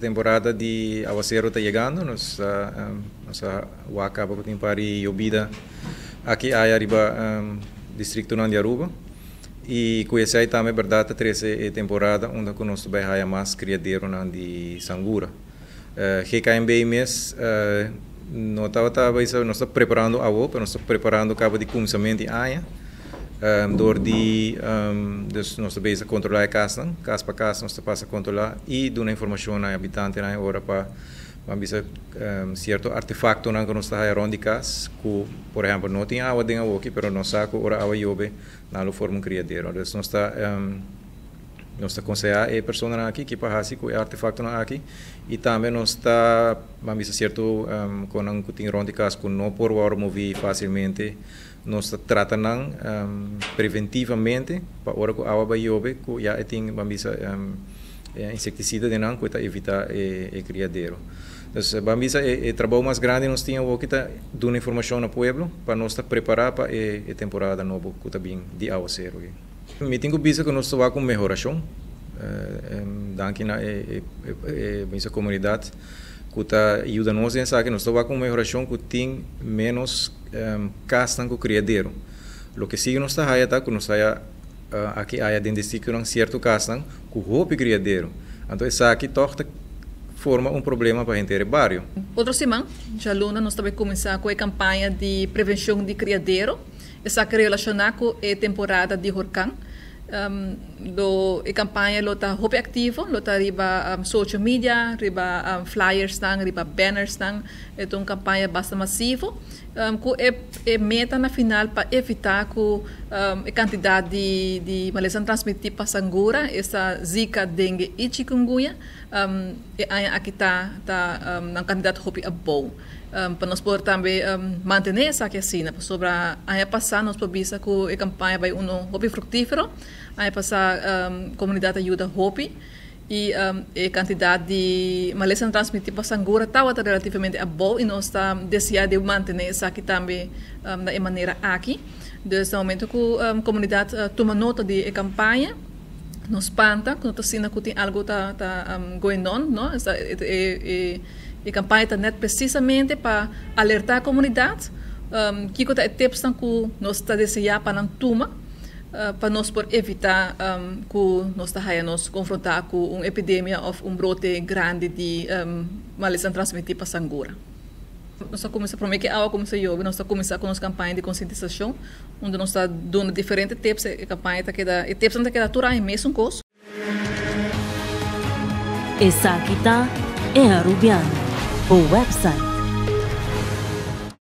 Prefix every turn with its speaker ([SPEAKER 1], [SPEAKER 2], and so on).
[SPEAKER 1] Temporada di awasero ta yegando, nos nos a wak caba cu tin par di yobida aki aya riba districtonan di Aruba y cu esey tambe berdad ta trece e temporada unda cu nos ta bay haya mas criaderonan di sangura. GKMB mes no tabata bisa nos ta preparando awo pero nos ta preparando caba di cuminsamento di aña dor di dus nos ta bezig controla e casnan, cas pa cas nos ta pasa controla y duna informacion na e habitantenan e ora pa ban bisa cierto artefactonan cu nos ta haya rond di cas cu por ehempel no tin awa den awoki pero nos sa cu ora awa yobe nan lo forma un criadero. Dus nos ta. Nos ta konsehá e personanan aki ki pa hasi ku e artefaktonan aki i tambe nos ta ban bisa sierto konan ku tin rònt di kas ku no por wòrdu moví fásilmente. Nos ta trata nan preventivamente pa ora ku awa bai yobe ku ya e tin ban bisa e insektisida den nan ku e ta evitá e kriadero. Dus ban bisa e trabou mas grandi nos tin awoki ta duna informashon na pueblo pa nos ta prepará pa e temporada nobo ku ta bin di awaseru. Mi tin ku bisa ku nos ta wak un mehorashon danki na e bisa komunidat ku ta yuda nos den esaki. Nos ta wak un mehorashon ku tin ménos kasnan ku kriadero. Loke si nos ta haya ta ku nos haya aki aya den distritonan sierto kasnan ku hopi kriadero. Anto esaki tòg ta forma un problema pa henter e bario.
[SPEAKER 2] Otro siman, djaluna, nos ta bai kuminsá ku e kampaña di prevenshon di kriadero. Esaki relashoná ku e temporada di horkan. Lo e kampaña lo ta hopi aktivo, lo ta riba social media, riba flyersnan, riba bannersnan. E ta un kampaña basta masivo ku e e meta na final pa evitá ku e kantidat di di malesanan transmití pa sangura, esta Zika, Dengue i Chikungunya, e aña aki ta ta nan kantidat hopi abou. Pa nos por tambe mantené esaki asina, pasobra aña pasá nos por bisa ku e kampaña bai unu hopi fruktífero. Aña pasá komunidat a yuda hopi i e kantidat di malesanan transmití pa sangura tabata relativamente abou i nos ta deseá di mantené esaki tambe na e manera aki. Dus na momento ku komunidat tuma nota di e kampaña no spanta ku no ta asina ku tin algu ta going on, no. E kampaña ta nèt presisamente pa alertá komunidat kiko ta e tipsnan ku nos ta deseá pa nan tuma pa nos por evitá ku nos ta haya nos konfrontá ku un epidemia òf un brote grandi di malesanan transmití pa sangura. Nos a kuminsá promé ku e awa kuminsá yobe nos ta kuminsá ku nos kampaña di konsientisashon unda nos ta duna diferente tips. E kampaña ta keda e tipsnan ta keda tur aña mesun kos.
[SPEAKER 3] Esaki ta E Arubiano, bo website.